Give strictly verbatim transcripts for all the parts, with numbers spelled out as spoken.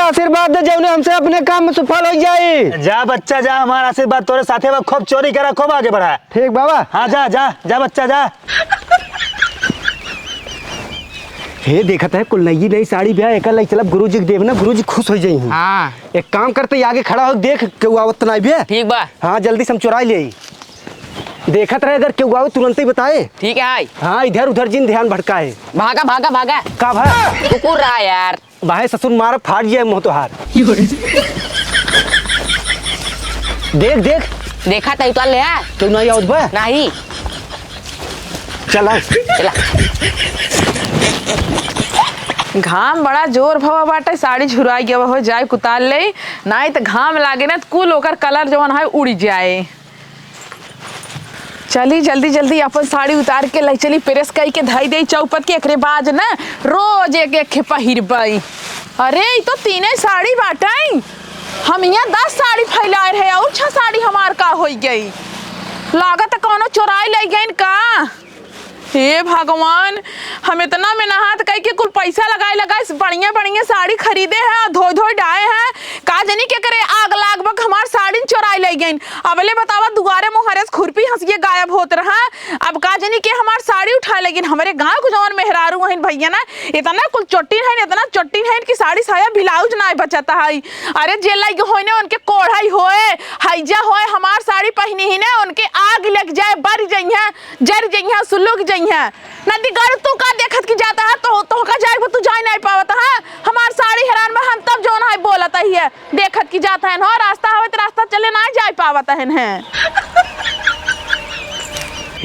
आशीर्वाद दे, जौने हमसे अपने काम में सफल होइ जाई। जा बच्चा जा, हमार आशीर्वाद तोरे साथे बा, खूब चोरी करा, खूब आगे बढ़ा। ठीक बाबा। हाँ, जा, जा, जा बच्चा, जा। हे, देखत है, कुल नई नई साड़ी बिया, एकर लइ चलब गुरुजी के देब ना, गुरुजी खुश होइ जइहीं। हाँ। एक काम करते, आगे खड़ा हो, देख, केहू आवत त नाहीं बिया। ठीक बा। हाँ, जल्दी से हम चोराइ लेई। देखत रहे, अगर केहू आवे, तुरंतइ बताए। ठीक है। हाँ, इधर उधर जिन ध्यान भटकाए। भागा, भागा, भागा। का भा? कुकुर रहा यार। भाई ससुर मारा फाट जाए मुँह तोहार। देख, देख। देखा तई उतार ले, हाँ? तू नहीं आवत बा? नहीं। चल, आओ। चला। घाम बड़ा जोर भवा बाटे, साड़ी झुराइ गवा हो, जाए उतार लेई, नाहीं त घाम लागे ना त कुल ओकर colour जवन है उड़ि जाए। चली जल्दी जल्दी अपन साड़ी उतार के लइ चली, press कइ के धइ देई चौपट के, एकरे बाद ना रोज एक एक खे पहिरबई। अरे, ई तो तीने साड़ी बाटइ, हम इहाँ दस साड़ी फैलाए रहे, अउर छह साड़ी हमार का होइ गई? लागत कउनो चोराइ लइ गइन का? हे भगवान, हम एतना मेहनत कइ के कुल पैसा लगाए लगाए बढ़िया बढ़िया साड़ी खरीदे हैं, धोइ धोइ डाए हैं, का जनी केकरे आग लाग बक हमार साड़ी चोराइ लइ गइन। अबले बतावा, दुआरे मुहरे से खुरपी हंसिए गायब होत रहा, अब का जनी के हमार साड़ी उठाए लइ गइन। हमरे गाँव के जवन मेहरारू हइन भइया ना, एतना कुल चोट्टिन हइन, एतना चोट्टिन हइन कि साड़ी साया ब्लाउज नाहीं बचत हई। अरे जे लइ गइ होइन उनके कोढ़इ होए, हैजा होए, हमार साड़ी पहिनी ही ना, उनके आग लग जाए, बर जइहें, जर जइहें, सुलुग जइहें। नंदीगढ़ तू का देखत की जात है, तो, तोहका जाए को तू जाइ नाहीं पावत है। हमार साड़ी हेरान में हम तब जौन है बोलत ही है, देखत की जात है, हो रास्ता होत रास्ता चले नाहीं जाइ पावत है, हैं।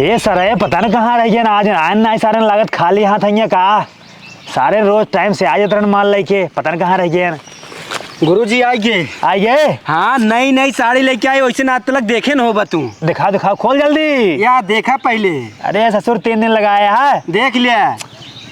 ए सर, ए पता न कहाँ रह गए ना, आज आयन नाहीं सारे लागत खाली हाथ हइया का। सारे रोज time से आ जात रहन माल लइके, पता न कहाँ रह गए। गुरुजी, आइ गए। आइ गए? हाँ, नई नई साड़ी लइके आए, वइसे ना आज तलक देखे न होबा तू। दिखाओ, दिखाओ, खोल जल्दी। या देखा पहिले। अरे ससुर, तीन दिन लगाए है। देख लिया।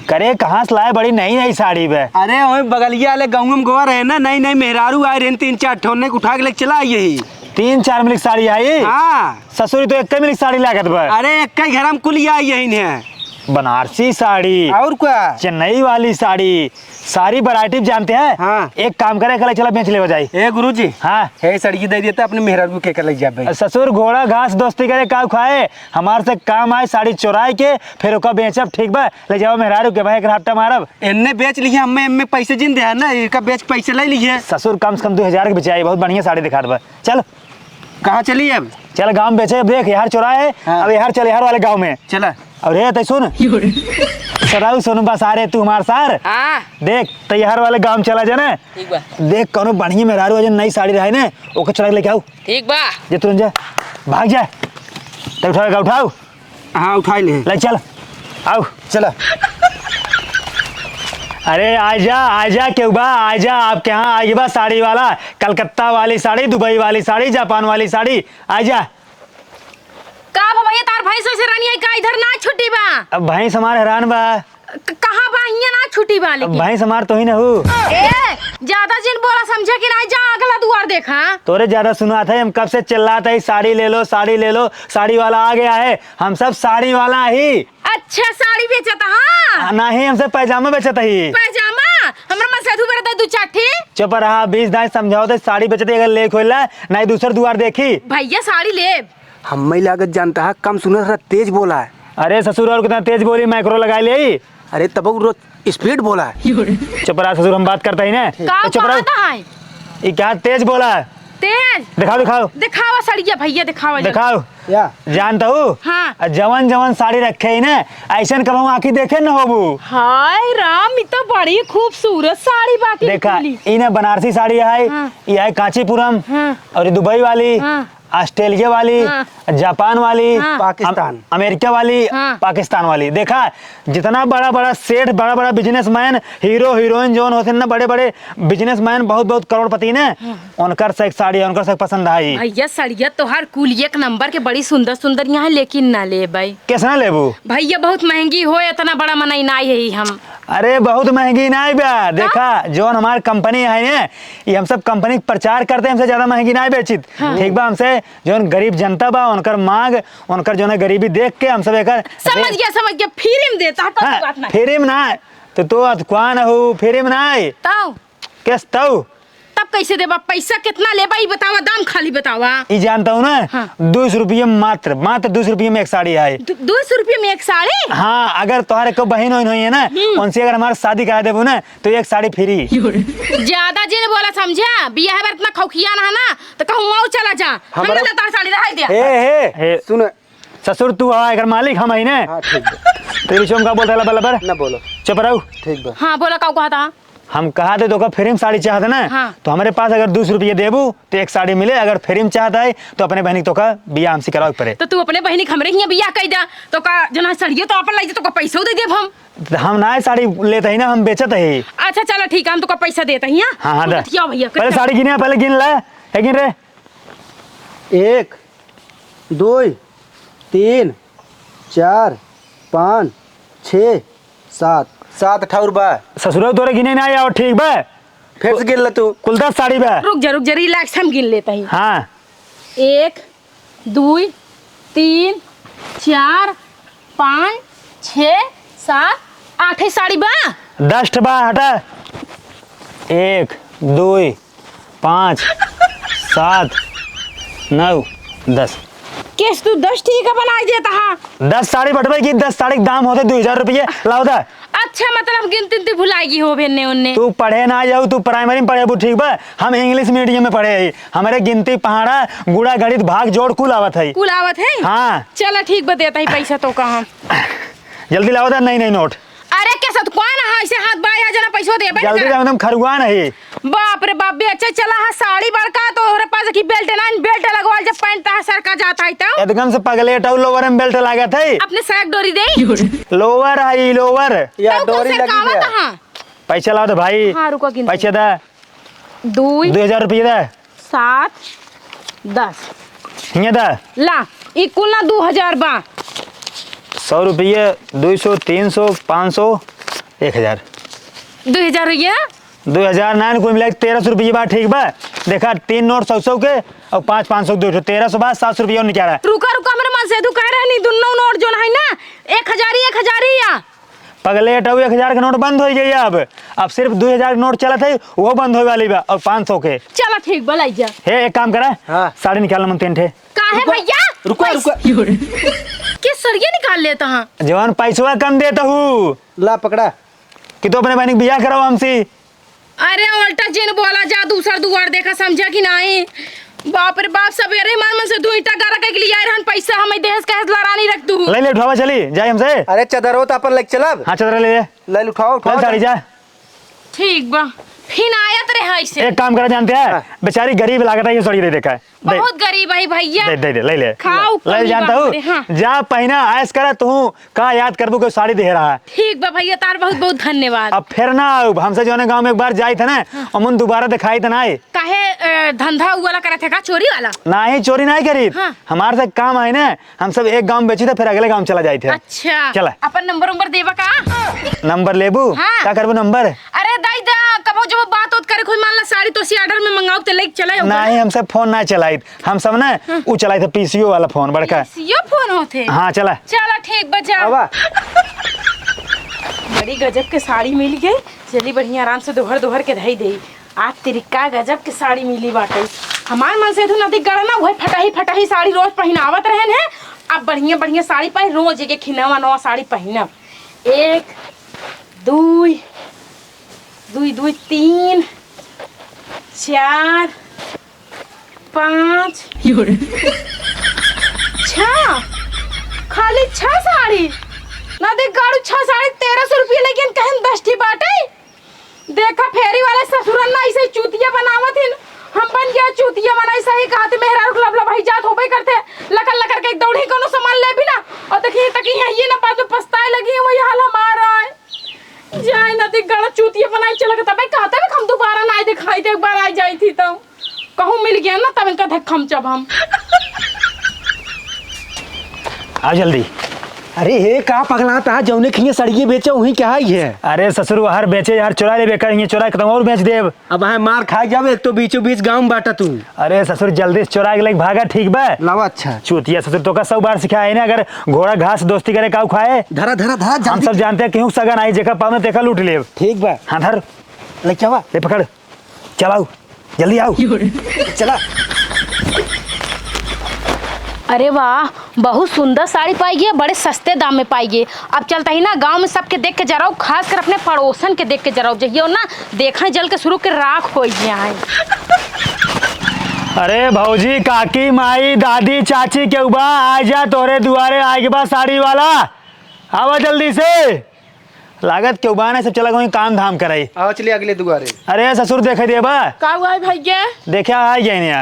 करे कहाँ से लाए बड़ी नई नई साड़ी बे? अरे ओए बगलिया वाले गाँव में गोवा रहे ना, नई नई मेहरारू आए रहे, तीन चार ठो ने उठा के लेके चला आइए ही। तीन चार मिली साड़ी आई? हाँ। ससुर, ई तो एक मिली साड़ी लागत बा। अरे एक ही घर में कुल आई यही है। बनारसी साड़ी। और का? चेन्नई वाली साड़ी। सारी variety जानते हैं? हाँ। एक काम करे, कल चला बेच लेवा जाई। ए गुरुजी। हाँ। हे साड़ी दे देता अपने मेहरारू के कर ले जाबे। ससुर घोड़ा घास दोस्ती करे काउ खाए, हमार से काम आए साड़ी चोराए के, फिर ओका बेचब, ठीक बा? ले जाओ मेहरारू के, भाई एक हफ्ता मारब। एन्ने बेच लिहे, हमें एम्मे पैसे जिन दे है ना, इनका बेच पैसे ले लिहे। ससुर कम से कम दो हजार के बेचाई, बहुत बढ़िया साड़ी दिखात बा। चल। कहाँ चली अब? चल गाँव में बेचे, अब देख, यार चोरा है, हाँ। अब यार चल, यार वाले गाँव में। चला। और ये तै सुन, सराऊ सुन बा सारे, तू हमार सार। हाँ। देख, तै यार वाले गाँव में चला जाना। ठीक बा। देख, कौनो बढ़िया मेहरारू है, जो नई साड़ी रहे ने, ओके चुरा के लेके आऊ। ठीक बा। जे तुरंत जा, भाग जा। तै उठावे का उठाऊ। हाँ, उठाई ले। ले चल, आऊ। चला। अरे आजा, आजा, केहू बा, आजा, आपके यहाँ आइल बा साड़ी वाला, कलकत्ता वाली साड़ी, दुबई वाली साड़ी, जापान वाली साड़ी, आजा। का बा भैया, तार भैंस वैसे रानी है का? इधर ना छुट्टी बा। अब भैंस हमार हैरान बा। क-, कहाँ बा? हियाँ ना छुट्टी बा अब लेकिन। भैंस हमार तो ही ना हूँ। ए, ज्यादा जिन बोला समझे कि नहीं, जा अगला दुआर देखा। तोरे ज्यादा सुनात है, हम कब से चिल्लात है, "साड़ी ले लो, साड़ी ले लो, साड़ी वाला आ गया है।" हम सब साड़ी वाला ही। अच्छा, साड़ी बेचत हा? आ, नहीं, हमसे पैजामा बेचत ही। पैजामा? हमरा मन से अधू बेरा दे दू चार ठे। चुप रहा, बीस दाई समझाओ तो साड़ी बेचत ही, अगर ले खोला, नहीं दूसर दुआर देखी। भैया, साड़ी ले। हम्मे लागत जानता है, कम सुनत रहा, तेज बोला है। अरे ससुर, और कितना तेज बोली, micro लगा ले। अरे तब वो रोज speed बोला है। चुप रहा ससुर, हम बात करता ही ना। का ए, चुप रहा। कहता है? ये क्या तेज बोला है? तेज? दिखाओ, दिखाओ। दिखावा सड़िया भैया, दिखावा जल्दी। दिखाओ। क्या? जानता हूँ? हाँ। आ जवन जवन साड़ी रखे ही ना, ऐसन कबहूँ आँखी देखे न होबू। हाय राम, ये तो बड़ी खूबसूरत साड़ी बाटी देखा, निकली। ई ना बनारसी साड़ी है, हाँ। ये है कांचीपुरम, हाँ। और ये दुबई वाली, हाँ। ऑस्ट्रेलिया वाली, हाँ। जापान वाली, हाँ। पाकिस्तान। अम-, अमेरिका वाली, हाँ। पाकिस्तान वाली। देखा, जितना बड़ा बड़ा सेठ, बड़ा बड़ा businessman, hero heroine जौन होते हैं ना, बड़े बड़े businessman, बहुत बहुत करोड़पति ने, हाँ। उनकर से एक साड़ी, उनकर से एक पसंद आई। भैया, सड़िया तोहार कुल एक नंबर के, बड़ी सुंदर सुंदर यहाँ, लेकिन ना लेबै। कैसे ना लेबू? भैया, बहुत महंगी हो, इतना बड़ा मनई ना यही हम। अरे, बहुत महंगी ना बा। का? देखा, जौन हमार कंपनी है ने, ये हम सब कंपनी के प्रचार करते, हमसे ज्यादा महंगी ना बेचित। हाँ। ठीक बा, हमसे जौन गरीब जनता बा, उनकर मांग, उनकर जौन है गरीबी देख के हम सब एकर समझ रे- गया, समझ गया, free में देता है, कोई हाँ, बात नहीं। Free में ना, तो तू अतकुआन हो, free में ना है। ताऊ। कैस ताऊ? कैसे देबा? पैसा कितना लेबा, ई बतावा, दाम खाली बतावा। ई जानत हू ना? हाँ। दो सौ रुपये मात्र, मात्र दो सौ रुपये में एक साड़ी है। दो, दो सौ रुपये में एक साड़ी? हाँ, अगर तोहरे को बहिन वहिन होई है ना, हम्म। उनसे अगर हमार शादी करा देबू ना, तो एक साड़ी free। ज्यादा जिन बोला समझा, बियाह बर इतना खौखिया ना है ना, तो कहूँ मऊ चला जा। हमरा हमरे तो तोहर साड़ी रहाई दिया। हे, हे, हे। सुन। ससुर तू हवा, एकर मालिक हम ही ने। हाँ, ठीक बा। तेरे बीच में का बोलता है लबर लबर? ना बोलो। चुप रहो। ठीक बा। हाँ, बोला, का कहत हा? हम कहत है तोका free में साड़ी चाहत ना, हाँ। तो हमरे पास अगर दो सौ रुपये देबू तो एक साड़ी मिले, अगर free में चाहत है तो अपने बहिनी के तोका बियाह हमसे करावे के पड़े। तो तू अपने बहिनी के हमरे हियाँ बियाह कई दा, तोका जना साड़ियो तो अपन लाई दे, तोका पैसो दे देब हम। तो हम ना साड़ी लेत ही ना, हम बेचत ही। अच्छा चला ठीक है, हम तोका पैसा देत ही। हाँ, हाँ, तू दा। बतियाओ भैया, पहले कितना? साड़ी गिने, पहले गिन ले, है गिन रे। एक, दुई, तीन, चार, पाँच, छः, सात। सात ठौर बा। ससुरऊ तोरे गिने ना आवा, ठीक बा? फिर से गिन ले तू। कुल दस साड़ी बा। रुक जा, रुक जा, relax, हम गिन लेत ही। हाँ। एक, दुई, तीन, चार, पाँच, छः, सात, आठ ही साड़ी बा। दस ठे बा, हटा। एक, दुई, पाँच, सात, नौ, दस। केस तू दस ठीक है बनाई देत हा। दस साड़ी बटबे की, दस साड़ी के दाम होते दो हजार रुपये। लाओ दा। अच्छा, मतलब गिनती उनती भुलाएगी हो भेन्ने उन्ने। तू पढ़े ना जाऊ, तू primary में पढ़ेबू, ठीक बा? हम English medium में पढ़े हई। हमरे गिनती, पहाड़ा, गुणा, गणित, भाग, जोड़ कुल आवत है। कुल आवत है? हाँ। चला ठीक बा, देत ही पैसा तोका हम। जल्दी लाओ दा, नई नई नोट। अरे, कैसे तू कौन है? ऐसे हाथ बाई, जना पैसो देबे ना जल्दी कर। एकदम खरुआ नहीं। बाप रे बाप, बेचे चला हा साड़ी बड़का, तोहरे पास की belt ना, belt लगवाल, जब पैंट तहा सरका जात है तो। एकदम से पगलेट हऊ, lower में belt लागत है। अपने साग डोरी दे। Lower है, lower। या तब डोरी कौन लगी सरकावत है। हाँ? पैसा लाओ तो भाई। हाँ, रुको, गिनती। पैसा दा। दुई। दो हजार रुपये दा। सात, दस। हियाँ दा। ला, ई कुल ना दो हजार बा। सौ रुपये, दो सौ, तीन सौ, पाँच सौ, एक हजार। दो हजार रुपया? दो हजार ना, कुल मिला के तेरह सौ रुपये बा, ठीक बा? देखा, तीन नोट सौ सौ के और पाँच पाँच सौ के, दो ठो, तेरह सौ बा, सात सौ रुपया और निकाला। रुका, रुका, हमरे मन से तू कह रहे नहीं, दुन्नो नोट जोन है ना, एक हजार ही, एक हजार ही या। पगलेट हऊ, एक हजार के नोट बंद होइ गई अब। अब सिर्फ दो हजार के नोट चलत है, वो बंद होए वाली बा, और पाँच सौ के। चला ठीक बा, लाई जा। हे, एक काम करा, हाँ। साड़ी निकाल मन तीन ठे। काहे रुको, भैया? रुको, पैस-, रुको। के सड़िया निकाल लेता हाँ? जवान पैसवा कम देता हूँ। ला पकड़ा। कि तू अपने बहन के बियाह कराओ हमसे। अरे उल्टा जिन बोला जा, दूसर दुआर देखा, समझा कि नाहीं? बाप रे बाप, सबेरे मन मन से दू ईंटा गारा कइके लियाए रहन, पैसा हमें देहस कहे लरानी रख दू। ले ले, उठावा चली, जाए हमसे। अरे चदरो तो अपन लेके चलब। हाँ, चदरा ले ले। ले ले, उठाओ, उठाओ, चल साड़ी चल। जा। ठीक बा, फिन आयत रहे ऐसे। एक काम करा, जानते हैं, हाँ। बेचारी गरीब लागत है, ये साड़ी दे देखा है। दे। बहुत गरीब है भैया। दे, दे, दे, ले ले। खाओ, ले, कमी जानता बाप हूँ। रे, हाँ। जा पहिना, ऐश करा तू, का याद करबू के साड़ी दे रहा है। ठीक बा भैया, तार बहुत बहुत धन्यवाद। अब फिर ना आउब, हमसे जौने गाँव में एक बार जाई थे ना, हाँ। अमुन दोबारा दिखाई थे ना आए। काहे, अ, धंधा उ वाला करत है का, चोरी वाला? नाहीं, चोरी नाहीं करी। हाँ। हमार से काम है ना, हम सब एक गाँव में बेची थे, फिर अगले गाँव चला जाई थे। अच्छा। चला। अपन नंबर उम्बर देबा का? नंबर लेबू? हाँ। का करबू नंबर? अरे दाई दा, कबो जब बात होत करे, कोई मान ला साड़ी तो सी order में मंगाओ, तो लेके चला जाओ। नाहीं, हम सब फोन ना चलाइत, हम सब ना हाँ। उ चलाइत है P C O वाला फोन बड़का। P C O फोन होते? हाँ, चला। चला ठीक बा, जा। आवा। बड़ी गजब के साड़ी मिल गई, चली बढ़िया आराम से दोहर दोहर के धई दे। आज तेरी का गजब के साड़ी मिली बाटे। हमार मन से तू नदी गढ़ ना, वही फटाही फटाही साड़ी रोज पहिनावत रहन है। अब बढ़िया बढ़िया साड़ी पाए, रोज एक एक नवा नवा साड़ी पहिनब। एक, दुई, दुई, दुई, तीन, चार, पाँच, छह, खाली छह साड़ी। ना देख गाड़ू, छह साड़ी तेरह सौ रुपये, लेकिन कहन दस ठी बाटे। देखा, फेरी वाले ससुरन ना ऐसे चूतिया बनावत हिन, हम बन गया चूतिया बनाई। सही कहत, मेहरारू के लबलबाई जात होबे करते, लकर लकर के दौड़ी कोनो सामान ले भी ना, और देखिए तक ये ना बाद में पछताए लगी, वही हाल हमारा है। जाए ना देख गाना चूतिया बनाई चला के तबे कहते ना हम दोबारा ना आए दिखाई दे, एक बार आ जाई थी तो कहूँ मिल गया ना तब इनका धक्का हम जब हम। आ जल्दी। अरे हे, का पगला ता, जौने खिए सड़िए बेचे, वही क्या है ये? अरे ससुर, वहर बेचे यार, चुरा लेबे करेंगे, चुरा के तुम और बेच देब। अब है मार खा जावे, एक तो बीचों बीच गाँव में बाटा तू। अरे ससुर, जल्दी से चुरा के लेके भागा, ठीक बा? लावा, अच्छा। चूतिया ससुर, तो का सौ बार सिखाया है ना, अगर घोड़ा घास दोस्ती करे, काऊ खाए? धरा, धरा, धरा, हम जल्दी। सब जानते हैं, केहू सगा नहीं, जेका पावे, तेका लूट लेब। ठीक बा। हाँ, धर। ले, क्या बा? ले, पकड़। चलाऊ। जल्दी आओ। चला। अरे वाह, बहुत सुंदर साड़ी पाई गे, बड़े सस्ते दाम में पाई गे। अब चलता ही ना गाँव में सबके देख के जराउ, खास कर अपने पड़ोसन के देख के जराउ। जहियो ना देखा जल के शुरू के राख होइ गया है। अरे भौजी, काकी, माई, दादी, चाची, केहू बा, आ जा, तोहरे दुआरे आए के बा साड़ी वाला। आवा जल्दी से। लागत केहू बा ना, सब चला गई काम धाम कराई। आओ चलिए अगले दुआरे। अरे ससुर, देखे देबा। का हुआ है भैया? देखा, आ गए ने।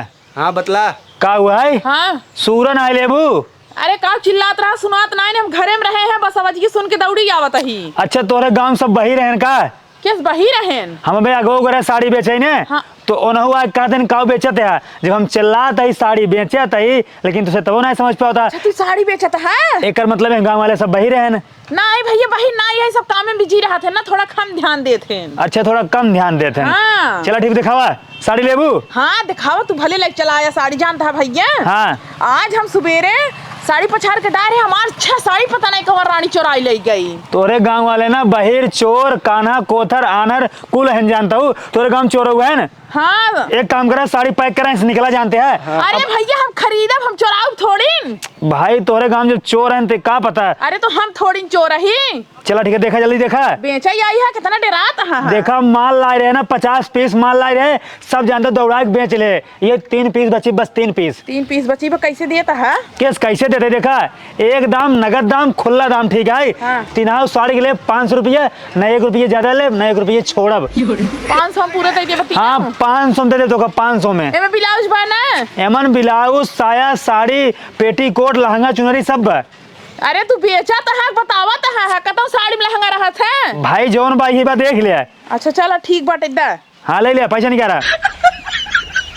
हाँ, बतला। का हुआ है? हाँ। सूरन आए लेबू? अरे, का चिल्लात रहा, सुनात नाई ने, हम घरे में रहे हैं, बस आवाज की सुन के दौड़ी आवत ही। अच्छा, तोरे गाँव सब बही रहेन का? केस बही रहेन? हम अबे अगो करे साड़ी बेचे ने, हाँ। तो ओनहु आज कहते हैं, "काऊ बेचत है?" जब हम चिल्लात ही, साड़ी बेचत ही, लेकिन तुसे तबो नहीं समझ पावता। अच्छा, तू साड़ी बेचत है? एकर मतलब है गाँव वाले सब बही रहेन। नाई भैया, बही नाई, यही सब काम में बिजी रहत है ना, थोड़ा कम ध्यान देत हैं। अच्छा, थोड़ा कम ध्यान देत हैं। हाँ। चला ठीक, दिखावा, साड़ी लेबू? हाँ, दिखावा, तू भले लेके चला आया साड़ी, जानता है भैया। हाँ। आज हम सुबेरे साड़ी पछार के डारे, हमार छह साड़ी पता नहीं कहाँ रानी चोराई ले गई। तोरे गाँव वाले ना बहिर, चोर, कान्हा, कोथर, आनर, कुल हन जानता हूँ। तोरे गाँव चोर हुआ है ना? हाँ। एक काम करा, साड़ी पैक करा, इसे निकला जानते हैं। हाँ। अरे भैया, हम खरीदब, हम चोराउब थोड़ी। भाई, तोहरे गाँव जब चोर हैं, ते का पता? अरे, तो हम थोड़ी चोर ही। चला, ठीक है, देखा, जल्दी देखा। बेचा ही आई है, कितना डेरात है। देखा, माल लाए रहे ना, पचास पीस माल लाए रहे, सब जानते दौड़ा के बेच ले। ये तीन पीस बची, बस तीन पीस। तीन पीस बची, वो कैसे देता है? केस कैसे देते, देखा, एक दाम, नगद दाम, खुला दाम, ठीक है। हाँ। तीनों साड़ी के लिए पाँच सौ रुपया, न एक रुपया ज्यादा ले, न एक रुपया छोड़ब। पाँच सौ हम पूरा दे देबे, तीनों। हाँ, पाँच सौ में दे दे तो का, पाँच सौ में। एमे ब्लाउज बा ना? एमन ब्लाउज, साया, साड़ी, पेटीकोट, लहंगा, चुनरी सब बा। अरे तू बेचत है, बतावत है, है कतौ साड़ी में लहंगा रहत है? भाई जौन बा, ये बा देख ले। अच्छा चला ठीक बाटे, दा। हाँ ले ले, पैसा निकाला।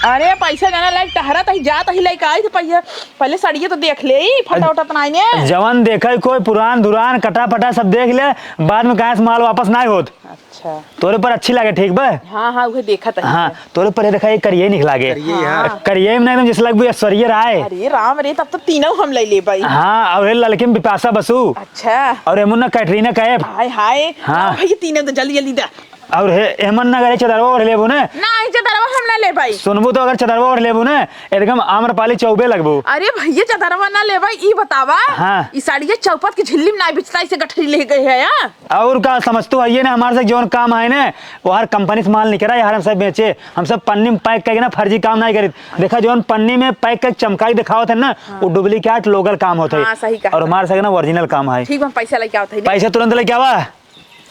अरे पैसा जाना लायक टहरत ही, जात ही, लेके आई थे पैसा। पहले साड़िये तो देख ले, ई फटा उटा तो नाई ने। जवन देखे कोई पुरान धुरान कटा फटा सब देख ले, बाद में कहाँ से माल वापस नाई होत। अच्छा। तोरे पर अच्छी लागे, ठीक बा? हाँ, हाँ, उहे देखत हई। हाँ, तोरे पर ये देखा, ये करिये निक लागे। करिये, हाँ। हाँ। करिये में ना एकदम जैसे लगबू ऐश्वर्या राय। अरे राम रे, तब तो तीनों हम ले लेबई। हाँ, और ये ललकी में बिपाशा बसु। अच्छा। और एमुन्ना कैटरीना कैफ। हाय, हाय। हाँ। हाँ, भैया, तीनों तो जल्दी, जल्दी दा। और हे, एमन ना करे चदरवा ओढ़ लेबू ने? ना, ई चदरवा हम ना लेबई। सुनबू तो अगर चदरवा ओढ़ लेबू ने, एकदम आम्रपाली चौबे लगबू। अरे भैया, चदरवा ना लेबई, ई बतावा। हाँ। ई साड़िया चौपट के झिल्ली में ना बिचता, इसे गठरी ले गए है या? और का समझतू है ये ना, हमारे से जौन काम है ना, वो हर कंपनी से माल निकला है, हर हम सब बेचे, हम सब पन्नी में पैक करके ना फर्जी काम नहीं करित। देखा, जौन पन्नी में पैक करके चमकाई दिखावत है ना, हाँ। वो डुप्लीकेट लोकल काम होत है। हाँ, सही कहा। और हमारे से ना ओरिजिनल काम है। ठीक बा, हम पैसा लेके आवत है। पैसा तुरंत लेके आवा,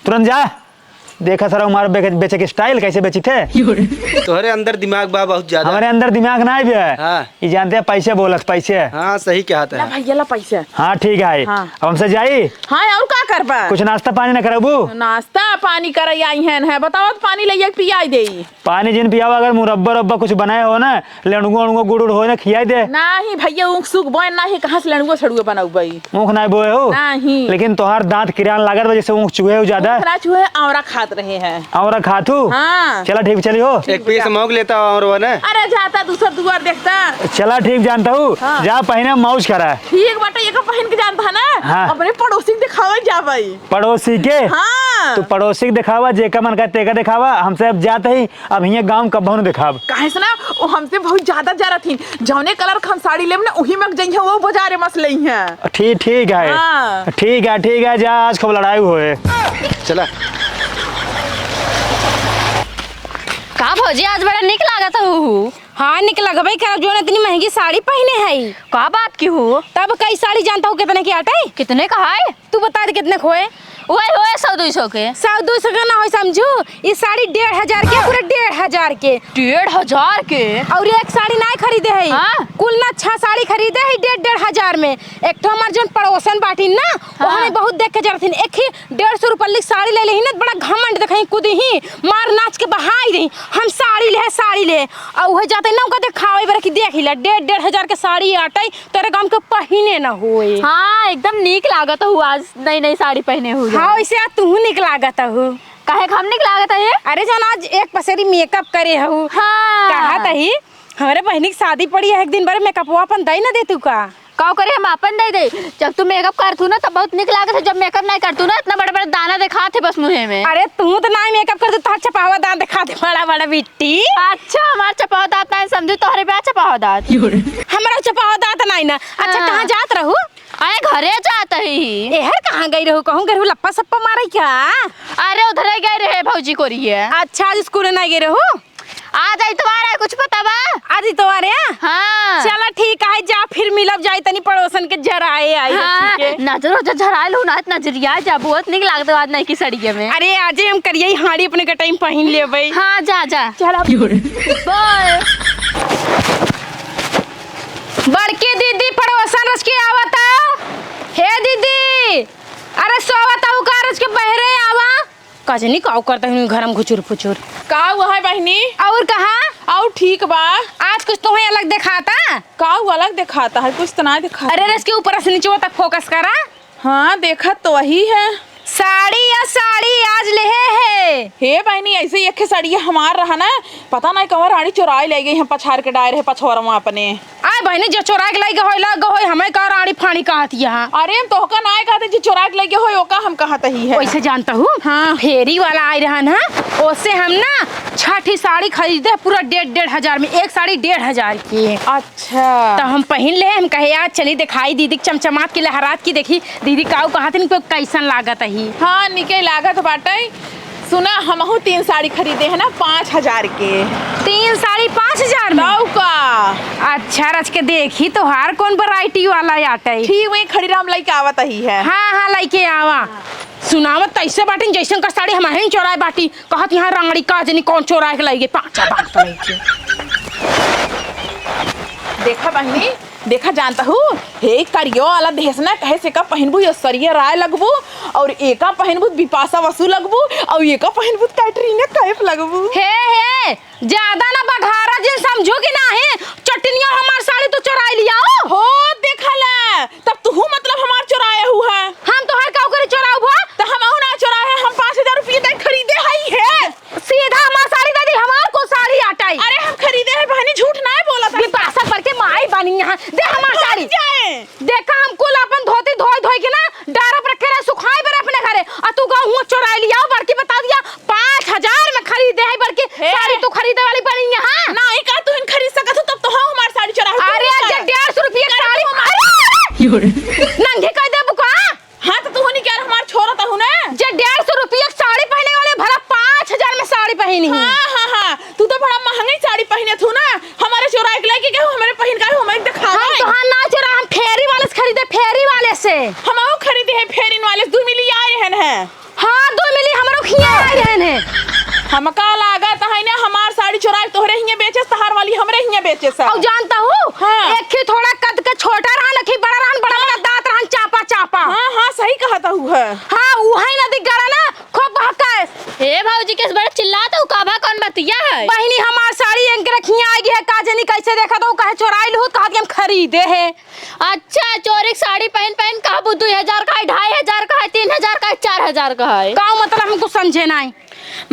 तुरंत जा। देखा सारा हमारे बेचे, बेचे के स्टाइल कैसे बेची थे। तोहरे अंदर दिमाग बा बहुत ज्यादा। हमारे अंदर दिमाग ना है भैया। हाँ। ये जानते हैं पैसे बोलत, पैसे। हाँ, सही कहा था। ला भैया, ला पैसे। हाँ, ठीक है। हाँ। अब हमसे जाई? हाँ, और का करबा? कुछ नाश्ता पानी ना करबू? नाश्ता पानी करे आई हैं, है बताओ, तो पानी ले पियाई देई। पानी जिन पियावा, अगर मुरब्बा रब्बा कुछ बनाए हो ना, लेणुआ उणुआ गुड़ उड़ हो ना, खियाई दे। नाही भैया, ऊख सूख बोए नाही, कहाँ से लेणुआ सड़ुआ बनाऊ बई? ऊख नाही बोए हो? नाही। लेकिन तोहार दांत किरान लागत बा, जैसे ऊख चुहे हो ज्यादा। ऊख ना चुहे, आंवरा खात रहे हैं। आंवरा खात हो? हाँ। चला ठीक, चली हो। एक पीस मौक लेता हो आंवरवा ने। अरे जाता दूसर दुआर देखता। चला ठीक, जानता हूँ। हाँ। जा पहिने मौज करा। ठीक बाटे, एगो पहिन के जानता है ना? हाँ। अपने पड़ोसी के दिखावे जाबई। पड़ोसी के? हाँ। तू पड़ोसी के दिखावा, जेका मन का तेका दिखावा, हमसे अब जात ही, अब हियाँ गाँव कब्बो न दिखाब। काहे से ना, वो हमसे बहुत ज्यादा जरत हिन। जौने कलर के हम साड़ी लेब ना, उही में जइहे वो बाजारे में से लइहे। ठीक, ठीक है। हाँ। ठीक है, ठीक है, जा आज खूब लड़ाई होए। चला। का भौजी, आज बड़ा निक लागत हू। हाँ, निक लगबे करब, जौन इतनी महंगी साड़ी पहिने हई। का बात की हो? तब कई साड़ी जानता हूँ कितने की आटे? कितने का है? तू बता दे कितने खोए। ओए होए, सौ दुई सौ के। सौ दुई सौ के ना होई समझू, ई साड़ी डेढ़ हजार के, पूरे डेढ़ हजार के। डेढ़ हजार के? और एक साड़ी नाय खरीदे है, हाँ? कुल ना छह साड़ी खरीदे है डेढ़ डेढ़ हजार में। एक ठो हमार जौन पड़ोसन बाटी ना, वो हाँ। हमें बहुत देख के जरथिन, एक ही डेढ़ सौ रुपये की साड़ी ले लेही ना, बड़ा घमंड देखाई, कूदी ही, मार नाच के बहाई रही, हम साड़ी ले, साड़ी ले। और वह जाते ना उनका देखावे बेरा कि देख ही ले, डेढ़ डेढ़ हजार के साड़ी आटे, तेरे गांव के पहिने ना होए। हाँ, एकदम नीक लागत हू आज, नई नई साड़ी पहिने हू। हाँ, वैसे आज तू नीक लागत हू। काहे हम नीक लागत है? अरे जान, आज एक पसेरी मेकअप करे हू। हाँ। कहा तही हमरे बहिनी के शादी पड़ी है, एक दिन भर मेकअपवा अपन दई ना देतू का? काउ करे, हम अपन दई दे। जब तू मेकअप करतू ना, तब बहुत निक लागत है। जब मेकअप नहीं करतू ना, इतना बड़ा बड़ा दाना देखात है बस मुँहे में। अरे तू तो ना मेकअप करतू, तोहर चपावा दांत देखात है बड़ा बड़ा बिट्टी। अच्छा, हमार चपावा दांत नहीं समझू, तोहरे बा चपावा दांत। हमरा चपावा दांत नहीं ना। अच्छा, हाँ। कहाँ जात रहू? अरे घरे जात ही। एहर कहाँ गई रहू? कहूँ गई रहू लप्पा सप्पा मारे क्या? अरे उधरे गए रहे भौजी को रही है। अच्छा, आज स्कूल नहीं गई रहू? आज इतवार है, कुछ पता बा? आज इतवार है? हाँ। चला ठीक है, जा फिर मिलब जाई, तनी पड़ोसन के झराए आई हाँ, बच्ची के। नजर हो जा झराए लो ना, नजरिया जा, बहुत निक लागत आज नई की सड़िया में। अरे आजे हम करिया ही हाड़ी अपने गटाई में पहिन लेबै। हाँ, जा, जा। चला। बाय। बड़की दीदी पड़ोसन रच के आवत है। हे दीदी, अरे सोवत हऊ का रच के बहरे आवा। का जनी काउ करत हई घर में घुचुर फुचुर। का हुआ है बहिनी? और कहा? और ठीक बा। आज कुछ तोहे अलग देखाता? का हुआ अलग देखाता है? कुछ तो ना देखाता। अरे रस के ऊपर से नीचे तक फोकस करा। हाँ, देखत तो वही है। साड़ी या साड़ी आज लेहे है। हे बहिनी, ऐसे ही एक साड़ी हमार रहा ना, पता नहीं कहाँ रानी चुराई ले गई, हम पछार के डाय रहे पछोरवा अपने। आय बहिनी, जे चोराइ के लइके होई, लग होई, हमें का राड़ी फाड़ी कहत यहाँ। अरे, हम तोहका नाय कहत, जे चोराइ के लइके होई, ओका हम कहत ही है। वैसे जानत हू? हाँ। फेरी वाला आइ रहा ना, ओसे हम ना छठी साड़ी खरीदे पूरा डेढ़, डेढ़ हजार में, एक साड़ी डेढ़ हजार की। अच्छा। तो हम पहिन ले, हम कहे, "यार, चली देखाई दीदी के चमचमात की, लहरात की, देखी दीदी काऊ कहत हन, कैसन लागत ही।" हाँ, निके लागत बाटे। सुना, हमहू तीन साड़ी खरीदे है ना, पाँच हजार के। तीन साड़ी पाँच हजार में? तौ का? अच्छा, रच के देखी, तोहार कौन variety वाला आटे? ठीक, वही खड़ी राम लइके आवत ही है। हाँ, हाँ, लइके आवा। सुनावत तैसे बाटिन, जैसन का साड़ी हमहिन चोराए बाटी, कहत यहाँ रांगड़ी का जनी कौन चोराए के लइगे, पाँचा बांध के लइगे। देखा बहिनी, देखा जानत हू, हे करियो वाला देहस ना, कहे से का पहिनबू, यो सरिया राय लगबू, और एका पहिनबू, बिपाशा बसु लगबू, और एका पहिनबू, कैटरीना कैफ लगबू। हे, हे, ज्यादा ना बघारा जिन समझू कि नाही, चटनिया हमार साड़ी तू चोराई लियाओ। हो, देखला, तब तू मतलब हमार चोराया हुआ। हम तोहार काउ करे चोराऊ भा? तो हमहू ना चोराए, हम पाँच हजार रुपये दे खरीदे हई है। सीधा हमार साड़ी दे दी, हमार को साड़ी आटाई। अरे हम खरीदे है बहनी, झूठ ना बोला था। बिपाशा पर के माई बानी यहाँ, दे हमार भाग साड़ी। जाए। देखा हम कुल अपन धोती धोई धोई के ना डारा पर रखे रहे, सुखाए पर अपने घरे, आ तू गाँव हुआ चोराई लियाओ, बड़की बता दिया, पाँच हजार में खरीदे है बड़की हे। साड़ी तू खरीदे वाली बनी यहाँ। नाही का तू हिन खरीद सकत हो, तब तो हम हमार साड़ी चोरा अरे जे डेढ़ सौ रुपया के साड़ी, अरे, अरे, अरे, नंगी कर दे बुका। हाँ, तो तू होनी क्या हमार छोरा तहु ना? जे डेढ़ सौ रुपया के साड़ी पहने वाले भला पाँच हजार में साड़ी पहनी है। हाँ, हाँ, हाँ, तू तो बड़ा महंगी साड़ी पहने थू ना, हमारे चोरा के लेके गए, हमारे पहन का, हमारे दिखा हम दे। तोहार ना चोरा, हम फेरी वाले से खरीदे, फेरी वाले से। हम वो खरीदे हैं फेरी वाले से, दो मिली आए हैं ना। हाँ, दो मिली हमरो खिया आए रहन है। हमका लागत है ना, हमार साड़ी चोरा के तोहरे हियाँ बेचे, तहार वाली हमरे हियाँ बेचे सा। और जानत हू? हाँ। एक ही थोड़ा कद के छोटा रहन, एक ही बड़ा रहन, बड़ा बड़ा दांत रहन, चापा चापा। हाँ, हाँ, सही कहत हू है। हाँ, उहइ नदी गड़ा ना, खूब बहकाए। ए भौजी, कैसे बड़ा चिल्लात हू, का भा कौन बतिया है? बहिनी, हमार साड़ी एनके रखिया आइ गई है, का जनी कैसे देखत हू, कहे चोराइल हू, कहा कि हम खरीदे है। अच्छा, चोरी के साड़ी पहन पहन कहबू दुई हजार का है, ढाई हजार का है, तीन हजार का है, चार हजार का है। का मतलब हम कुछ समझे नाई।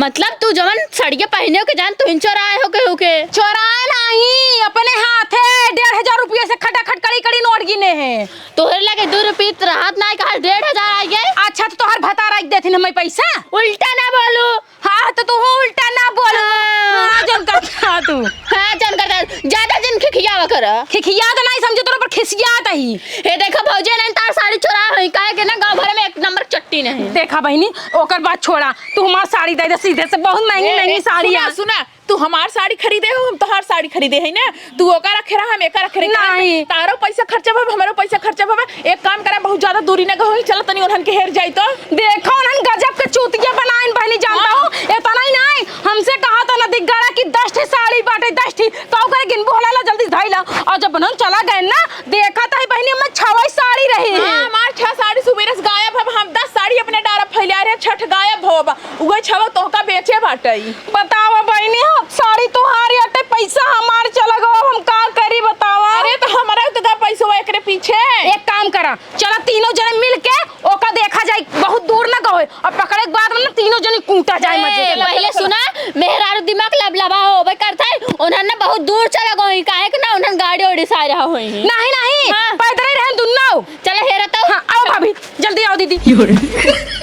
मतलब तू जवन सड़िया पहने हो के जान, तू ही चोराए हो के, हो के? चोराए नाही, अपने हाथे डेढ़ हजार रुपया से खटाखट कड़ी कड़ी नोट गिने है। तोहरे लगे दो रुपये त रहत नाई, कहा डेढ़ हजार आ गए। अच्छा, तो तोहर भतार रख देथिन हमें पैसा। उल्टा ना बोलू। हाँ, तो तू उल्टा ना बोल। हाँ। हाँ, जौन करता तू। हाँ, जौन करता। ज्यादा जिन खिखियावा कर। खिखियात नहीं समझे, तोरा पर खिसियात ही। हे देखा भौजी, नहीं तार साड़ी चोरा होई, काहे के ना गाँव भर में एक नंबर चट्टी नहीं। देखा बहिनी, ओकर बात छोड़ा, तू हमार साड़ी दे दे सीधे से, बहुत महंगी ए, महंगी ए, साड़ी सुना, है। सुना, तू हमार साड़ी खरीदे हो, हम तोहार साड़ी खरीदे है ना, तू ओका रखे रहा, हम एका रखे रहे। नहीं। तारो पैसा खर्चा भा, हमरो पैसा खर्चा भा। एक काम करे, बहुत ज्यादा दूरी ना गहो, चल तनी उन्हन के हेर जाई तो। देखो उन्हन गजब के चूतिया बनाइन बहनी, जानता हाँ। हो? इतना ही नहीं, हमसे कहा था नदी गड़ा कि दस ठी साड़ी बाटे, दस ठी, तो ओकरे गिनबू होला ला, जल्दी धइला। और जब उन्हन चला गए ना, देखा था बहनी, हमें छवई साड़ी रही। हाँ, हमार छह साड़ी सुबेरे से गायब है, हम दस साड़ी अपने डारा फैला रहे, छठ गायब हो बा। उहे छवा तोहका बेचे बाटई। बतावा बहिनी, हम साड़ी तोहार अटे, पैसा हमार चला गवा, हम का करी बतावा? अरे तो हमरा तो दा पैसवा एकरे पीछे। एक काम करा, चला तीनों जने मिल के ओका देखा जाए, बहुत दूर ना गए, और पकड़े के बाद में ना तीनों जने कूटा जाए ए, मजे से। पहले सुना, मेहरारू दिमाग लबलबा होबे करत है, उन्हन ना बहुत दूर चला गई, काहे के ना उन्हन गाड़ी ओड़ी से आ रहा होई। नहीं, नहीं, हाँ। पैदल ही रहन दुन्नो। चला हेरा तो। हाँ, आओ भाभी, जल्दी आओ दीदी।